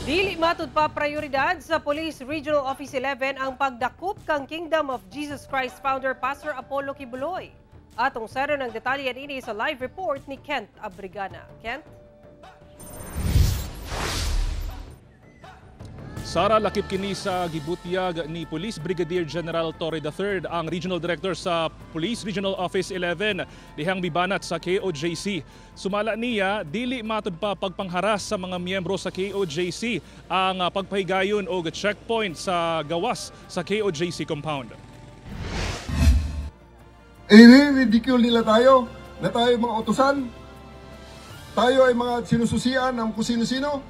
Dili matud pa prioridad sa Police Regional Office 11 ang pagdakop kang Kingdom of Jesus Christ founder Pastor Apollo Quiboloy. Atong sero ng detalye ini sa live report ni Kent Abrigana. Kent? Sara, lakip kini sa gibutyag ni Police Brigadier General Torre III, ang Regional Director sa Police Regional Office 11 dihang mibanat sa KOJC. Sumala niya, dili matud pa pagpangharas sa mga miyembro sa KOJC ang pagpahigayon og checkpoint sa gawas sa KOJC compound. I-ridicule nila tayo na tayo mga utusan. Tayo ay mga sinususian ng kung sino-sino.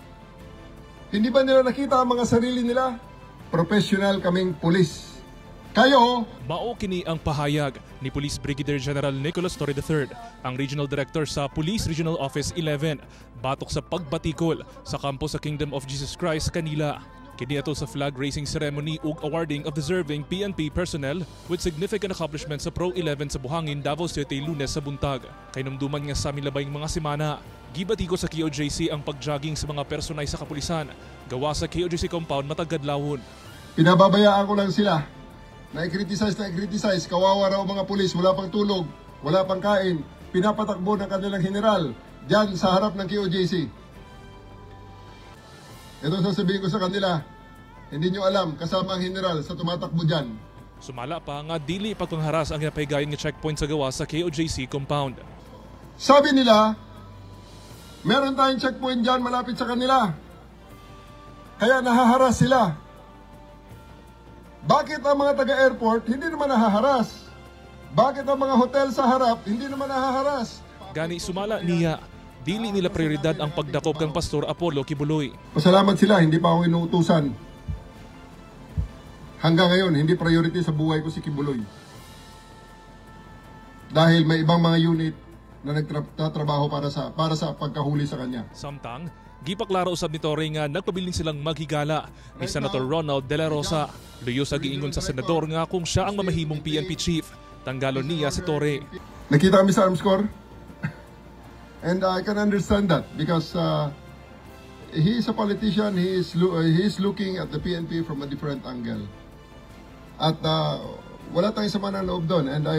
Hindi ba nila nakita ang mga sarili nila? Professional kaming pulis. Kayo, Mao kini ang pahayag ni Police Brigadier General Nicolas Torre III, ang Regional Director sa Police Regional Office 11, batok sa pagbatikol sa kampo sa Kingdom of Jesus Christ kanila. Kini ato sa flag raising ceremony ug awarding of deserving PNP personnel with significant accomplishments sa Pro 11 sa Buhangin, Davao City, Lunes sa buntag. Kahinumduman nga sa milabayng mga semana, gibatiko sa KOJC ang pagjogging sa mga personay sa kapulisan, gawa sa KOJC compound matag adlawon. Pinababayaan ko lang sila. Na-criticize, na-criticize, kawawa raw mga pulis, wala pang tulog, wala pang kain, pinapatakbo ng kanilang general dyan sa harap ng KOJC. Ito sasabihin ko sa kanila, hindi nyo alam, kasama ang general sa tumatakbo dyan. Sumala pa nga dili pagpangharas ang ginapahigayon nga checkpoint sa gawas sa KOJC compound. Sabi nila, meron tayong checkpoint dyan malapit sa kanila. Kaya nahaharas sila. Bakit ang mga taga-airport hindi naman nahaharas? Bakit ang mga hotel sa harap hindi naman nahaharas? Gani sumala niya, dili nila prioridad ang pagdakop kang Pastor Apollo Quiboloy. Pasalamat sila, hindi pa ako inuutusan. Hanggang ngayon, hindi priority sa buhay ko si Quiboloy. Dahil may ibang mga unit na nagtatrabaho para sa pagkahuli sa kanya. Samtang, gipaklaro usab ni Torre nga nagpabilin silang maghigala ni Senator Ronald De La Rosa. Luyo sa giingon sa senador nga kung siya ang mamahimong PNP chief, tanggalon niya si Torre. Nakita kami sa Armscor. And I can understand that because he is a politician, he is looking at the PNP from a different angle. At wala tayong sama ng loob doon and I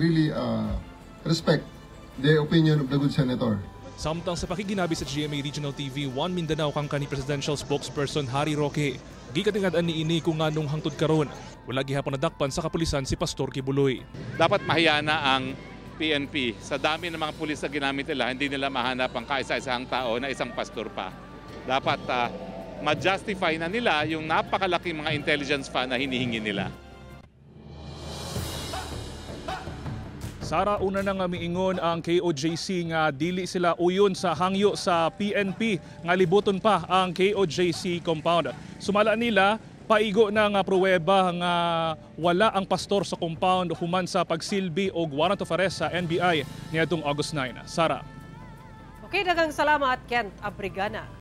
really respect the opinion of the good senator. Samtang sa pakiginabi sa GMA Regional TV 1 Mindanao kang kani Presidential Spokesperson Harry Roque, gikatingad-an niini kung nganong hangtod karon wala gihapon nadakpan sa kapulisan si Pastor Quiboloy. Dapat mahiya na ang PNP. Sa dami ng mga pulis na ginamit nila, hindi nila mahanap ang kaisa-isahang tao na isang pastor pa. Dapat ma-justify na nila yung napakalaking mga intelligence fund na hinihingi nila. Sara, una na nga miingon ang KOJC nga dili sila uyon sa hangyo sa PNP nga libuton pa ang KOJC compound. Sumala nila, paigo na nga pruweba nga wala ang pastor sa compound human sa pagsilbi og warrant of arrest sa NBI niadtong August 9. Sara. Okay, daghang salamat, Kent Abrigana.